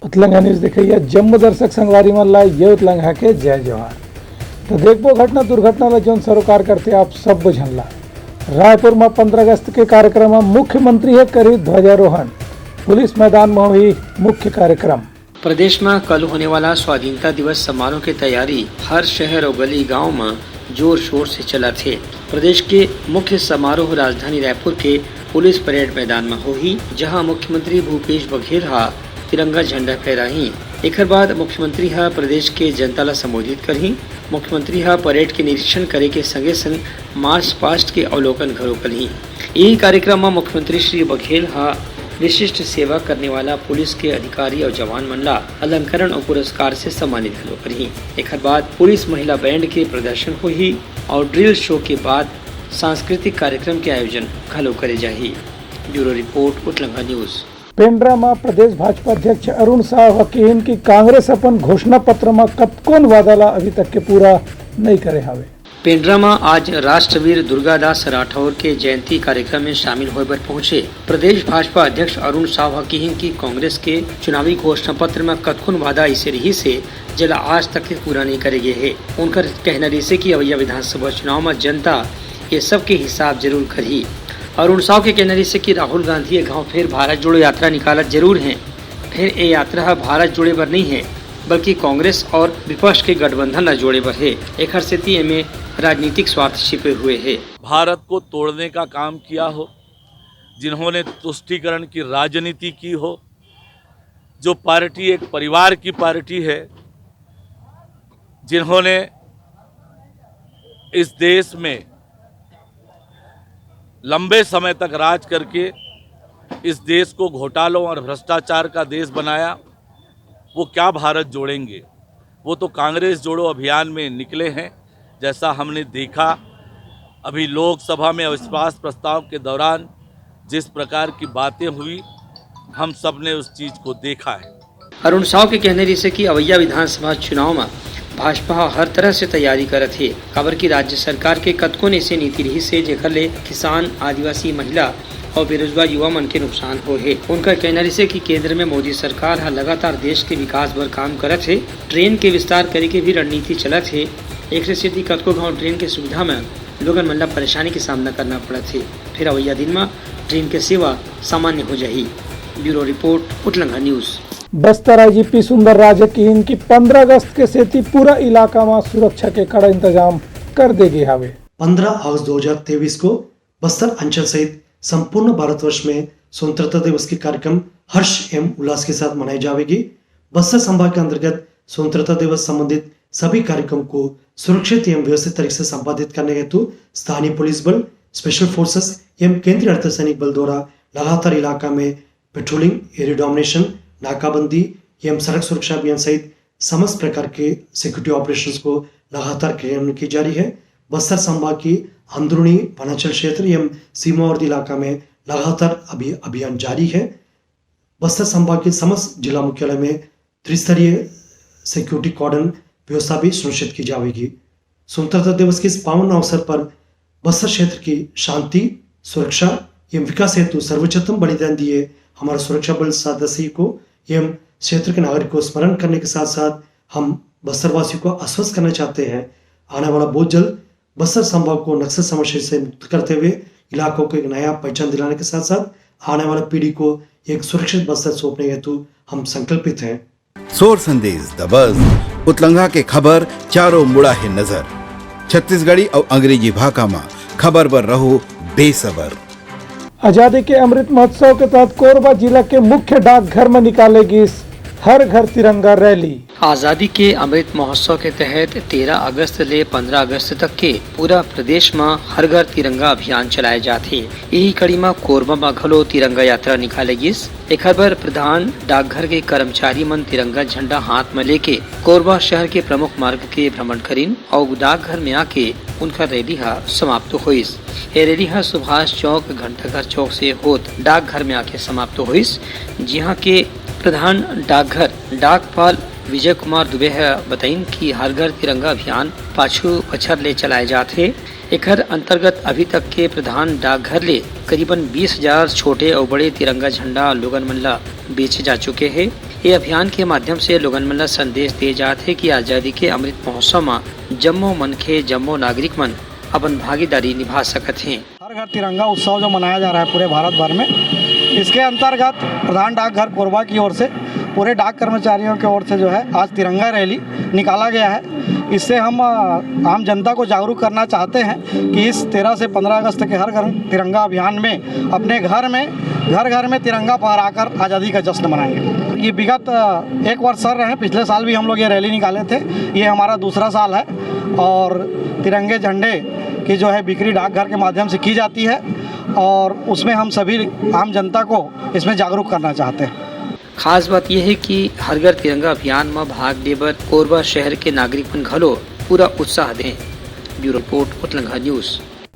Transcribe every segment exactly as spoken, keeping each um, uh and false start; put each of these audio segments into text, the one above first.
उतलंघा news देखइया जम्मो दर्शक संगवारी मन ला ये उतलंघा के जय जोहार। तो देखबो घटना दुर्घटना ला जौन सरोकार करथे आप सब्बो झन ला। रायपुर म पंद्रह अगस्त के कार्यक्रम म मुख्यमंत्री ह करही ध्वजारोहण। पुलिस मैदान म होही मुख्य कार्यक्रम। प्रदेश म कल होने वाला स्वाधीनता दिवस समारोह के तैयारी हर शहर अउ गली गांव म जोर शोर से चलत हे। प्रदेश के मुख्य समारोह राजधानी रायपुर के पुलिस परेड मैदान म होही, जहां मुख्यमंत्री भूपेश बघेल ह तिरंगा झंडा फहराही। एखर बाद मुख्यमंत्री ह प्रदेश के जनता ल संबोधित करही। मुख्यमंत्री ह परेड के निरीक्षण करे के संगे संग मार्च पास्ट के अवलोकन घलो करही। इही कार्यक्रम म मुख्यमंत्री श्री बघेल ह विशिष्ट सेवा करने वाला पुलिस के अधिकारी अउ जवान मन ला अलंकरण अउ पुरस्कार से सम्मानित घलो करही। एखर बाद पुलिस महिला बैंड के प्रदर्शन होही अउ ड्रिल शो के बाद सांस्कृतिक कार्यक्रम के आयोजन घलो करे जाही। Bureau report, Utlanga news. Pendra म प्रदेश भाजपा अध्यक्ष अरुण साव ह किहिन कि कांग्रेस अपन घोषणा पत्र म कतकोन वादा ला अभी तक के पूरा नइ करे हावे। पेंड्रा म आज राष्ट्रवीर दुर्गादास राठौर के जयंती कार्यक्रम में शामिल होए बर पहुंचे प्रदेश भाजपा अध्यक्ष अरुण साव ह किहिन कि कांग्रेस के चुनावी घोषणा पत्र म कतकोन वादा अइसे रिहिस हे, जेला आज तक के पूरा नइ करे गे हे। उनकर कहना रिहिसे कि अवइया विधानसभा चुनाव म जनता ये सब के हिसाब जरूर करही। अरुण साव के कहना रिहिसे कि राहुल गांधी ये घांव फेर भारत जोड़ो यात्रा निकालत जरूर हे, फेर ये यात्रा ह भारत जोड़े बर नइ हे, बल्कि कांग्रेस और विपक्ष के गठबंधन ला जोड़े बर हे। एखर सेती एमे राजनीतिक स्वार्थ छिपे हुए हे। भारत को तोड़ने का काम किया हो, जिन्होंने तुष्टीकरण की राजनीति की हो, जो पार्टी एक परिवार की पार्टी है, जिन्होंने इस देश में लंबे समय तक राज करके इस देश को घोटालों और भ्रष्टाचार का देश बनाया, वो क्या भारत जोड़ेंगे? वो तो कांग्रेस जोड़ो अभियान में निकले हैं। जैसा हमने देखा, अभी लोकसभा में अविश्वास प्रस्ताव के दौरान जिस प्रकार की बातें हुई, हम सब ने उस चीज को देखा है। अरुण साव के कहना रिहिसे कि अवइया विधानसभा चुनाव म भाजपा ह हर तरह से तैयारी करत हे, काबर कि राज्य सरकार के कतकोन अइसे नीति रिहिस हे, जेखर ले किसान, आदिवासी, महिला अउ बेरोजगार युवा मन के नुकसान होए हे। उनकर कहना रिहिसे कि केंद्र में मोदी सरकार ह लगातार देश के विकास बर काम करत हे। ट्रेन के विस्तार करे के भी रणनीति चलत हे। एखरे सेती कतको घांव ट्रेन के सुविधा म लोगन मन ला परेशानी के सामना करना पड़त हे, फेर अवइया दिन म ट्रेन के सेवा सामान्य हो जाही। Bureau report, Utlanga news. Bastar IGP Sundar Raj ह किहिन कि पंद्रह अगस्त के सेती पूरा इलाका म सुरक्षा के कड़ा इंतजाम कर दे गे हावे। पंद्रह अगस्त दो हज़ार तेईस को बस्तर अंचल सहित संपूर्ण भारतवर्ष में स्वतंत्रता दिवस के कार्यक्रम हर्ष एवं उल्लास के साथ मनाए जावेगी। बस्तर संभाग के अंतर्गत स्वतंत्रता दिवस संबंधित सभी कार्यक्रम को सुरक्षित एवं व्यवस्थित तरीके से संपादित करने हेतु स्थानीय पुलिस बल, स्पेशल फोर्सेस एवं केंद्रीय अर्धसैनिक बल द्वारा लगातार इलाका में पेट्रोलिंग, एरिया डोमिनेशन, नाकाबंदी एवं सड़क सुरक्षा अभियान सहित समस्त प्रकार के सिक्योरिटी ऑपरेशंस को लगातार क्रियान्वयन की जा रही है। बस्तर संभाग की अंदरूनी वनांचल क्षेत्र एवं सीमावर्ती इलाका में लगातार अभी अभियान जारी है। बस्तर संभाग के समस्त जिला मुख्यालय में त्रिस्तरीय सिक्योरिटी कॉर्डन व्यवस्था भी सुनिश्चित की जाएगी। स्वतंत्रता दिवस के इस पावन अवसर पर बस्तर क्षेत्र की शांति, सुरक्षा एवं विकास हेतु सर्वोच्चतम बलिदान दिए हमारे सुरक्षा बल सदस्य को एवं क्षेत्र के नागरिक को स्मरण करने के साथ साथ हम बस्तर वासियों को आश्वस्त करना चाहते हैं, आने वाला बहुत जल्द बस्तर संभाग को नक्सल समस्या से मुक्त करते हुए इलाकों को एक नया पहचान दिलाने के साथ साथ आने वाली पीढ़ी को एक सुरक्षित बस्तर सौंपने हेतु हम संकल्पित हैं। सोर संदेश दबस, उतलंघा के खबर चारों मुड़ा हे नजर। छत्तीसगढ़ी अउ अंग्रेजी भाखा म खबर बर रहो बेसबर। आजादी के अमृत महोत्सव के तहत कोरबा जिला के मुख्य डाकघर म निकाले गिस हर घर तिरंगा रैली। आजादी के अमृत महोत्सव के तहत तेरह अगस्त ले पंद्रह अगस्त तक के पूरा प्रदेश म हर घर तिरंगा अभियान चलाए जात हे। इही कड़ी म कोरबा म घलो तिरंगा यात्रा निकाले गिस। एखर बर प्रधान डाकघर के कर्मचारी मन तिरंगा झंडा हाथ म लेके कोरबा शहर के प्रमुख मार्ग के भ्रमण करिन अउ डाकघर में आके उनकर रैली ह समाप्त होइस। ये रैली ह सुभाष चौक, घंटाघर चौक से होत डाकघर में आके समाप्त होइस, जिहां के प्रधान डाकघर डाकपाल विजय कुमार दुबे ह बताइन कि हर घर तिरंगा अभियान पाछू बछर ले चलाए जात हे। एखर अंतर्गत अभी तक के प्रधान डाकघर ले करीबन बीस हजार छोटे अउ बड़े तिरंगा झंडा लोगन मन ल बेचे जा चुके हे। ये अभियान के माध्यम से लोगन मन ला संदेश दिए जात हे कि आजादी के अमृत महोत्सव म जम्मो मनखे, जम्मो नागरिक मन अपन भागीदारी निभा सकत हें। हर घर तिरंगा उत्सव जो मनाया जा रहा है पूरे भारत भर में, इसके अंतर्गत प्रधान डाकघर कोरबा की ओर से पूरे डाक कर्मचारियों की ओर से जो है आज तिरंगा रैली निकाला गया है। इससे हम, अ, आम जनता को जागरूक करना चाहते हैं कि इस तेरह से पन्द्रह अगस्त के हर घर तिरंगा अभियान में अपने घर में, घर घर में तिरंगा फहराकर आज़ादी का जश्न मनाएंगे। ये विगत, अ, एक वर्ष चल रहे हैं, पिछले साल भी हम लोग ये रैली निकाले थे, ये हमारा दूसरा साल है और तिरंगे झंडे की जो है बिक्री डाकघर के माध्यम से की जाती है और उसमें हम सभी आम जनता को इसमें जागरूक करना चाहते हैं। खास बात यह है कि हर घर तिरंगा अभियान में भाग ले बर कोरबा शहर के नागरिक मन घलो पूरा उत्साह दें। Bureau report, Utlanga news.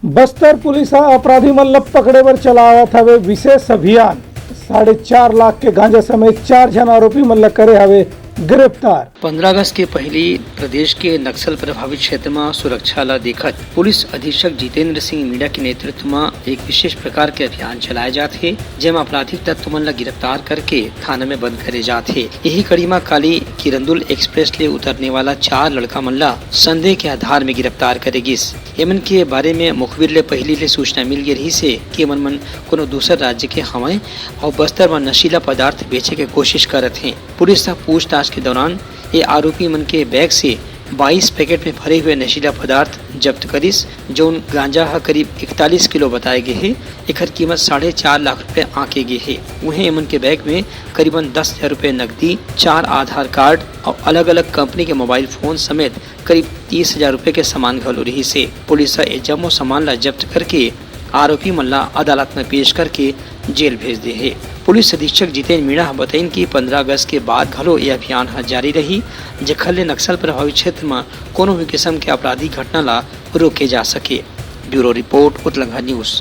Bastar police ह अपराधी मन ल पकड़े बर चलावत हवे विशेष अभियान। साढ़े चार लाख के गांजा समेत चार झन आरोपी मन ल करे हवे गिरफ्तार। पन्द्रह अगस्त के पहली प्रदेश के नक्सल प्रभावित क्षेत्र म सुरक्षा ल देखत पुलिस अधीक्षक जितेंद्र सिंह मीणा के नेतृत्व म एक विशेष प्रकार के अभियान चलाए जात हे, जेमा आपराधिक तत्व मन ल गिरफ्तार करके थाना में बंद करे जात हे। यही कड़ी म काली किरंदुल एक्सप्रेस ले उतरने वाला चार लड़का मन ल संदेह के आधार में गिरफ्तार करे गिस। एमन के बारे में मुखबिर ले पहिली ले सूचना मिल गे रहिस हे कि एमन मन कोनो दूसर राज्य के हवंय अउ बस्तर म नशीला पदार्थ बेचे के कोशिश करत हें। पुलिस ह पूछताछ के दौरान ये आरोपी मन के बैग से बाईस पैकेट में भरे हुए नशीला पदार्थ जब्त करिस, जौन गांजा ह करीब इकतालीस किलो बताए गे हे। एखर कीमत साढ़े चार लाख रुपए आंके गे हे। उहें, एमन के बैग में करीबन दस हजार रुपए नकदी, चार आधार कार्ड अउ अलग-अलग कंपनी के मोबाइल फोन समेत करीब तीस हजार रुपए के सामान घलो रिहिस हे। पुलिस ह ए जम्मो सामान ला जब्त करके आरोपी मन ला अदालत में पेश करके जेल भेज दे हे। पुलिस अधीक्षक जितेन मीणा ह बतइन कि पन्द्रह अगस्त के बाद घलो ये अभियान ह जारी रही, जेखर ले नक्सल प्रभावित क्षेत्र म कोनो भी किस्म के आपराधिक घटना ला रोके जा सके। Bureau report, Utlanga news.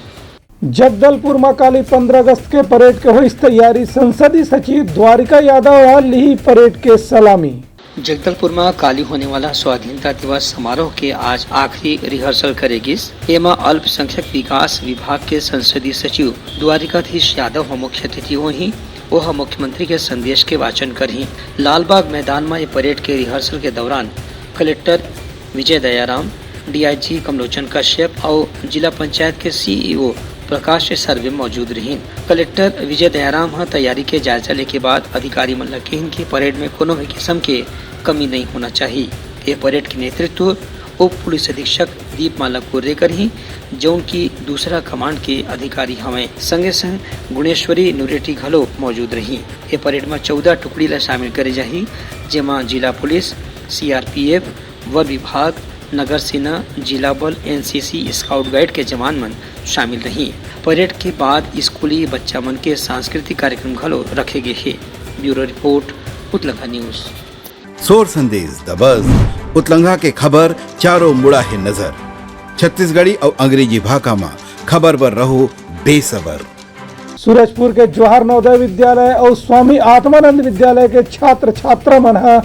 Jagdalpur म काली पन्द्रह अगस्त के परेड के होइस तैयारी, संसदीय सचिव द्वारिका यादव ह लिही परेड के सलामी। जगदलपुर म काली होने वाला स्वाधीनता दिवस समारोह के आज आखिरी रिहर्सल करे गिस। एमा अल्पसंख्यक विकास विभाग के संसदीय सचिव द्वारिकाधीश यादव ह मुख्य अतिथि होही। ओह मुख्यमंत्री के संदेश के वाचन करही। लालबाग मैदान म ये परेड के रिहर्सल के दौरान कलेक्टर विजय दयाराम, डीआईजी कमलोचन कश्यप अउ जिला पंचायत के सीईओ प्रकाश सरवे मौजूद रहिन। कलेक्टर विजय दयाराम ह तैयारी के जायजा लेके बाद अधिकारी मन ल किहिन कि परेड में कोनो भी किस्म के कमी नइ होना चाही। ये परेड के नेतृत्व उप पुलिस अधीक्षक दीपमाला कुर्रे करही, जौन की दूसरा कमांड के अधिकारी हवंय। संगे संग गुणेश्वरी नुरेटी घलो मौजूद रही। ये परेड म चौदह टुकड़ी ल शामिल करे जाही, जेमा जिला पुलिस, सीआरपीएफ, वन विभाग, नगर सेना, जिला बल, एनसीसी, स्काउट गाइड के जवान मन शामिल रही। परेड के बाद स्कूली बच्चा मन के सांस्कृतिक कार्यक्रम घलो रखे गे हे। Bureau report, Utlanga news. सोर संदेश दबस, उतलंघा के खबर चारों मुड़ा हे नजर। छत्तीसगढ़ी अउ अंग्रेजी भाखा म खबर बर रहो बेसबर। सूरजपुर के जवाहर नवोदय विद्यालय अउ स्वामी आत्मानंद विद्यालय के छात्र छात्रा मन ह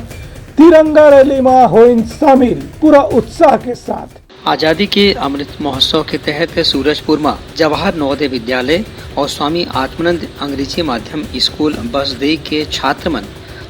तिरंगा रैली म होइन शामिल, पूरा उत्साह के साथ। आजादी के अमृत महोत्सव के तहत सूरजपुर म जवाहर नवोदय विद्यालय अउ स्वामी आत्मानंद अंग्रेजी माध्यम स्कूल बसदेई के छात्र मन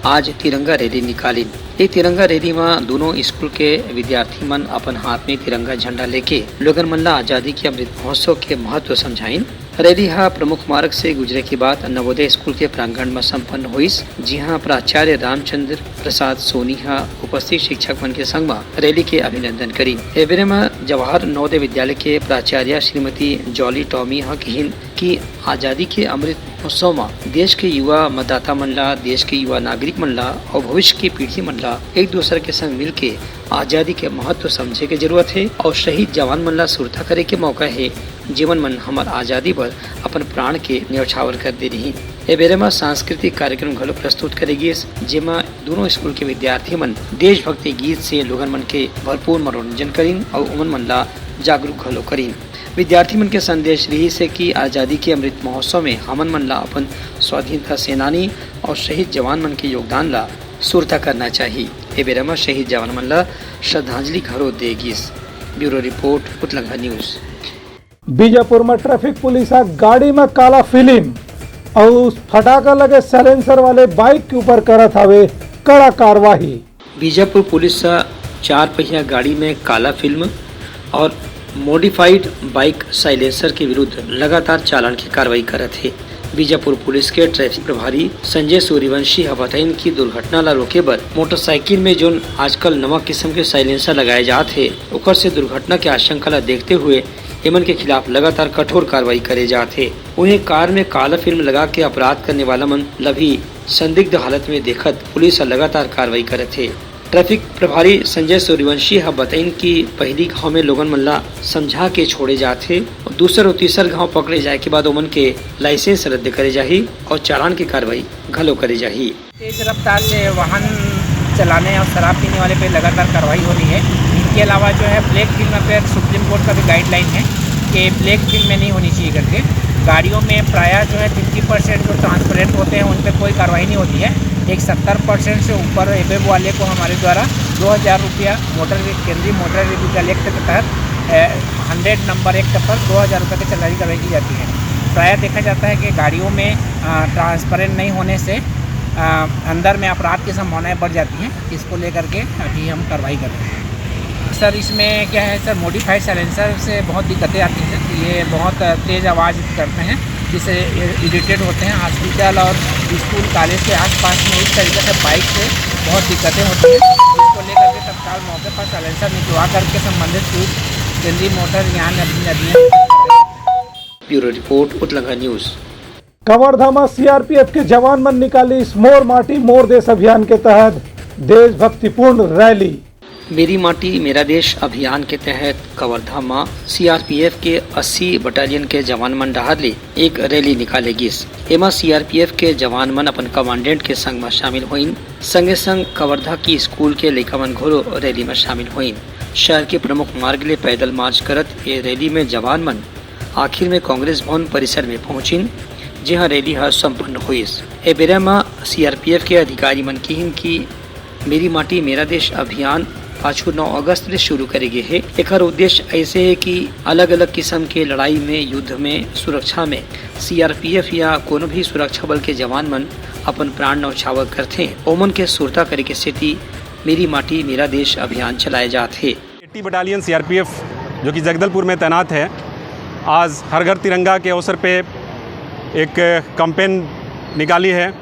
आज तिरंगा रैली निकालिन। ए तिरंगा रैली म दूनों स्कूल के विद्यार्थी मन अपन हाथ में तिरंगा झंडा लेके लोगन मन ला आजादी के अमृत महोत्सव के महत्व समझाइन। रैली ह प्रमुख मार्ग से गुजरे के बाद नवोदय स्कूल के प्रांगण म संपन्न होइस, जिहां प्राचार्य रामचंद्र प्रसाद सोनी ह उपस्थित शिक्षक मन के संग म रैली के अभिनंदन करिन। ए बेरे म जवाहर नवोदय विद्यालय के प्राचार्य श्रीमती जॉली टॉमी ह किहिन कि आजादी के अमृत महोत्सव म देश के युवा मतदाता मन ला, देश के युवा नागरिक मन ला अउ भविष्य के पीढ़ी मन ला एक दूसर के संग मिलके आजादी के महत्व समझे के जरूरत हे अउ शहीद जवान मन ला सुरता करे के मौका हे, जेमन मन हमर आजादी बर अपन प्राण के न्यौछावर कर दे रिहिन। ए बेरा म सांस्कृतिक कार्यक्रम घलो प्रस्तुत करे गिस, जेमा दूनों स्कूल के विद्यार्थी मन देशभक्ति गीत से लोगन मन के भरपूर मनोरंजन करिन अउ ओमन मन ला जागरूक घलो करिन। विद्यार्थी मन के संदेश रिहिस हे कि आजादी के अमृत महोत्सव में हमन मन ला अपन स्वाधीनता सेनानी अउ शहीद जवान मन के योगदान ला सुरता करना चाही। ए बेरा म शहीद जवान मन ला श्रद्धांजलि घलो दे गिस। Bureau report, Utlanga news. Bijapur म ट्रैफिक पुलिस ह गाड़ी म काला फिल्म, अउ फटाका लगे साइलेंसर वाले बाइक के ऊपर करत हवे कड़ा कार्रवाई। बीजापुर पुलिस ह चार पहिया गाड़ी में काला फिल्म और मॉडिफाइड बाइक साइलेंसर के विरुद्ध लगातार चालान के कार्रवाई करत हे। बीजापुर पुलिस के ट्रैफिक प्रभारी संजय सूर्यवंशी ह बताइन कि दुर्घटना ला रोके बर मोटरसाइकिल में जोन आजकल नवा किस्म के साइलेंसर लगाए जात हे, ओकर से दुर्घटना के आशंका ला देखते हुए एमन के खिलाफ लगातार कठोर कार्रवाई करे जात हे। उहें, कार में काला फिल्म लगा के अपराध करने वाला मन ला भी संदिग्ध हालत में देखत पुलिस ह लगातार कार्रवाई करत हे। ट्रैफिक प्रभारी संजय सूर्यवंशी ह बताइन कि पहिली गांव में लोगन मन ला समझा के छोड़े जात हे और दूसर और तीसर गांव पकड़े जाए के बाद ओमन के लाइसेंस रद्द करे जाही और चालान के कार्रवाई घलो करे जाही। तेज रफ्तार से वाहन चलाने और शराब पीने वाले पे लगातार कार्रवाई हो रही है। इनके अलावा जो है, ब्लैक फिल्म पे सुप्रीम कोर्ट का भी गाइडलाइन है कि ब्लैक फिल्म में नहीं होनी चाहिए करके। गाड़ियों में प्रायः जो है, फिफ्टी परसेंट जो ट्रांसपेरेंट होते हैं, उन पर कोई कार्रवाई नहीं होती है। एक सत्तर परसेंट से ऊपर एबेव वाले को हमारे द्वारा दो हज़ार रुपया मोटर, केंद्रीय मोटर व्हीकल एक्ट के तहत हंड्रेड नंबर एक्ट पर दो हज़ार रुपये की चालानी कार्रवाई की जाती है। प्रायः देखा जाता है कि गाड़ियों में ट्रांसपेरेंट नहीं होने से अ, अंदर में अपराध की संभावनाएं बढ़ जाती हैं। इसको लेकर के अभी हम कार्रवाई कर रहे हैं। सर, इसमें क्या है सर, मॉडिफाइड साइलेंसर से बहुत दिक्कतें आती हैं। ये बहुत तेज़ आवाज़ करते हैं, जिससे इरिटेट होते हैं। हॉस्पिटल और स्कूल, कॉलेज के आसपास में इस तरीके से बाइक से बहुत दिक्कतें होती हैं। इसको लेकर के तत्काल मौके पर साइलेंसर निकलवा करके संबंधित सूट केंद्रीय मोटर यान अधिनियम। Bureau report, Utlanga news. Kawardha म सीआरपीएफ के जवान मन निकालिस मोर माटी मोर देश अभियान के तहत देशभक्तिपूर्ण रैली। मेरी माटी मेरा देश अभियान के तहत कवर्धा म सीआरपीएफ के अस्सी बटालियन के जवान मन डहार ले एक रैली निकाले गिस। एमा सीआरपीएफ के जवान मन अपन कमांडेंट के संग म शामिल होइन। संगे संग कवर्धा की स्कूल के लइका मन घलो रैली म शामिल होइन। शहर के प्रमुख मार्ग ले पैदल मार्च करत ये रैली में जवान मन आखिर में कांग्रेस भवन परिसर में पहुंचिन, जिहां रैली ह संपन्न होइस। ए बेरा म सीआरपीएफ के अधिकारी मन किहिन कि मेरी माटी मेरा देश अभियान पाछू नौ अगस्त ले शुरू करे गे हे। एकर उद्देश्य ऐसे हे कि अलग-अलग किस्म के लड़ाई में, युद्ध में, सुरक्षा में सीआरपीएफ या कोनो भी सुरक्षा बल के जवान मन अपन प्राण न्यौछावर करथे, ओमन के सुरता करे के सेती मेरी माटी मेरा देश अभियान चलाए जात हे। एट्टी बटालियन सीआरपीएफ, जो कि जगदलपुर में तैनात है, आज हर घर तिरंगा के अवसर पे एक कैंपेन निकाली है,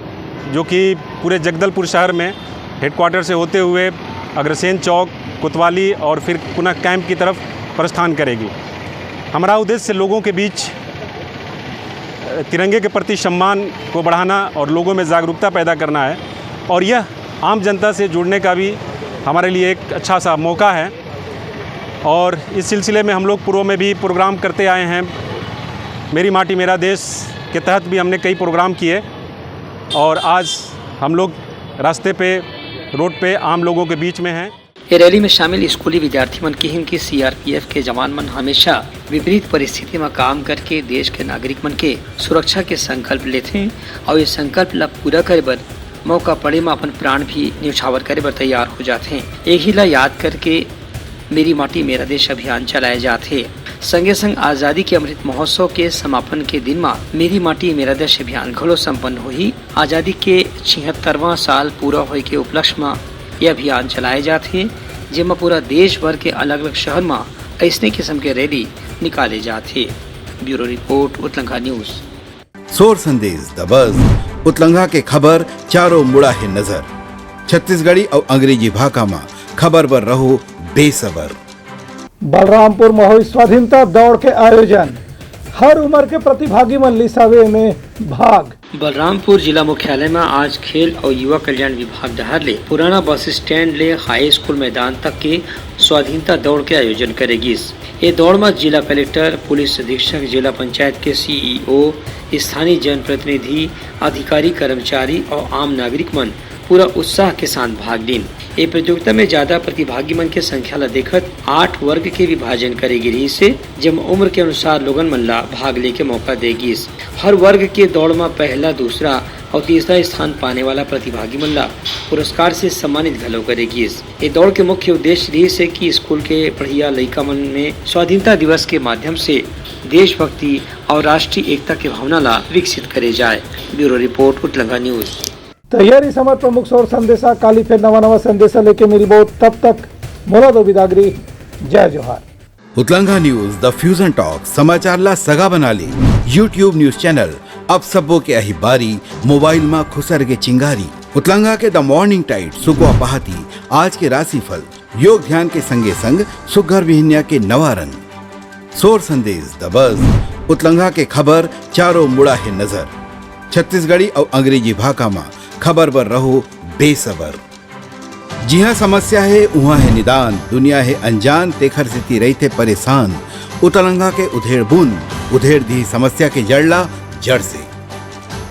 जो कि पूरे जगदलपुर शहर में हेडक्वार्टर से होते हुए अग्रसेन चौक, कोतवाली और फिर पुनः कैंप की तरफ प्रस्थान करेगी। हमारा उद्देश्य लोगों के बीच तिरंगे के प्रति सम्मान को बढ़ाना और लोगों में जागरूकता पैदा करना है, और यह आम जनता से जुड़ने का भी हमारे लिए एक अच्छा सा मौका है। और इस सिलसिले में हम लोग पूर्व में भी प्रोग्राम करते आए हैं। मेरी माटी मेरा देश के तहत भी हमने कई प्रोग्राम किए, और आज हम लोग रास्ते पे, रोड पे आम लोगों के बीच में हैं। ये रैली में शामिल स्कूली विद्यार्थी मन किहिन कि सीआरपीएफ के जवान मन हमेशा विपरीत परिस्थिति म काम करके देश के नागरिक मन के सुरक्षा के संकल्प लेथे अउ ये संकल्प ला पूरा करे बर मौका पड़े म अपन प्राण भी न्यौछावर करे बर तैयार हो जाथे। यही ला याद करके मेरी माटी मेरा देश अभियान चलाए जाथे। संगे संग आजादी के अमृत महोत्सव के समापन के दिन म मेरी माटी मेरा देश अभियान घलो संपन्न होही। आजादी के छिहत्तरवां साल पूरा होए के उपलक्ष्य म ये अभियान चलाए जात हे, जेमा पूरा देश भर के अलग-अलग शहर म अइसने किस्म के रैली निकाले जात हे। Bureau report, Utlanga news. सोर संदेश दबस, उतलंघा के खबर चारों मुड़ा हे नजर। छत्तीसगढ़ी अउ अंग्रेजी भाखा म खबर बर रहो बेसबर। बलरामपुर म होइस स्वाधीनता दौड़ के आयोजन, हर उम्र के प्रतिभागी मन लिस हवे एमे भाग। बलरामपुर जिला मुख्यालय म आज खेल अउ युवा कल्याण विभाग डहार ले पुराना बस स्टैंड ले हाई स्कूल मैदान तक के स्वाधीनता दौड़ के आयोजन करे गिस। ए दौड़ म जिला कलेक्टर, पुलिस अधीक्षक, जिला पंचायत के सीईओ, स्थानीय जनप्रतिनिधि, अधिकारी, कर्मचारी अउ आम नागरिक मन पूरा उत्साह के साथ भाग लीन। ए प्रतियोगिता में ज्यादा प्रतिभागी मन के संख्या ला देखत आठ वर्ग के विभाजन करे गे रिहिस हे, जेमा उम्र के अनुसार लोगन मन ला भाग लेके मौका दे गिस। हर वर्ग के दौड़ म पहला, दूसरा अउ तीसरा स्थान पाने वाला प्रतिभागी मन ला पुरस्कार से सम्मानित घलो करे गिस। ए दौड़ के मुख्य उद्देश्य रिहिस हे कि स्कूल के पढ़िया लइका मन में स्वाधीनता दिवस के माध्यम से देशभक्ति अउ राष्ट्रीय एकता के भावना ला विकसित करे जाए। Bureau report, Utlanga news. त ये रहिस हमर प्रमुख सौर संदेशा। काली फेर नवा नवा संदेशा लेके मिलबो, तब तक मोला दो बिदागरी। जय जोहार। उतलंगा न्यूज, द फ्यूजन टॉक, समाचार ला सगा बना ले। YouTube न्यूज चैनल, अब सबो के अही बारी, मोबाइल मा खुसर के चिंगारी। उतलंगा के द मॉर्निंग टाइड, सुकवा पहाती, आज के राशिफल, योग ध्यान के संगे संग सुग्घर बिहनिया के नवा रंग। सोर संदेश, द बज, उतलंगा के खबर, चारों मुड़ा हे नजर। छत्तीसगढ़ी अउ अंग्रेजी भाखा मा खबर बर रहो बेसबर। जिहाँ समस्या हे, उहाँ हे निदान, दुनिया हे अनजान, तेखर सेती रहिथे परेशान। उतलंगा के उधेड़ बुन, उधेड़ दिही समस्या के जड़ ला जड़ से।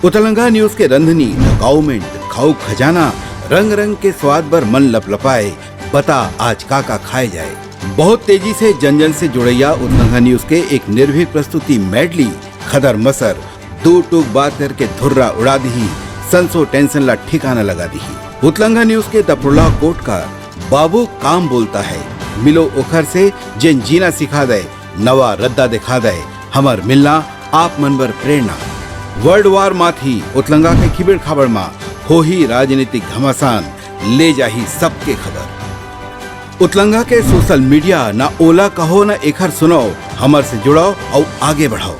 उतलंगा न्यूज के रंधनी, द काउमेंट, खाऊ खजाना, रंग रंग के स्वाद बर मन लपलपाए, बता आज का का खाए जाए। बहुत तेजी से जन जन से जुड़ैया उतलंगा न्यूज के एक निर्भीक प्रस्तुति मेडली, खदर मसर, दू टूक बात करके धुर्रा उड़ा दिही, संसो टेंशन ला ठिकाना लगा दिही। उतलंगा न्यूज के द प्रोलॉग कोट का बाबू काम बोलता है, मिलो ओखर से जेन जीना सिखा दे, नवा रद्दा दिखा दे, हमर मिलना आप मन बर प्रेरणा। वर्ल्ड वार माथी उतलंगा के खिबेड़ खाबड़ मा होही राजनीतिक घमासान, ले जाही सबके खबर। उतलंगा के सोशल मीडिया, ना ओला कहो ना एखर सुनाओ, हमर से जुड़ाओ अउ आगे बढ़ाओ।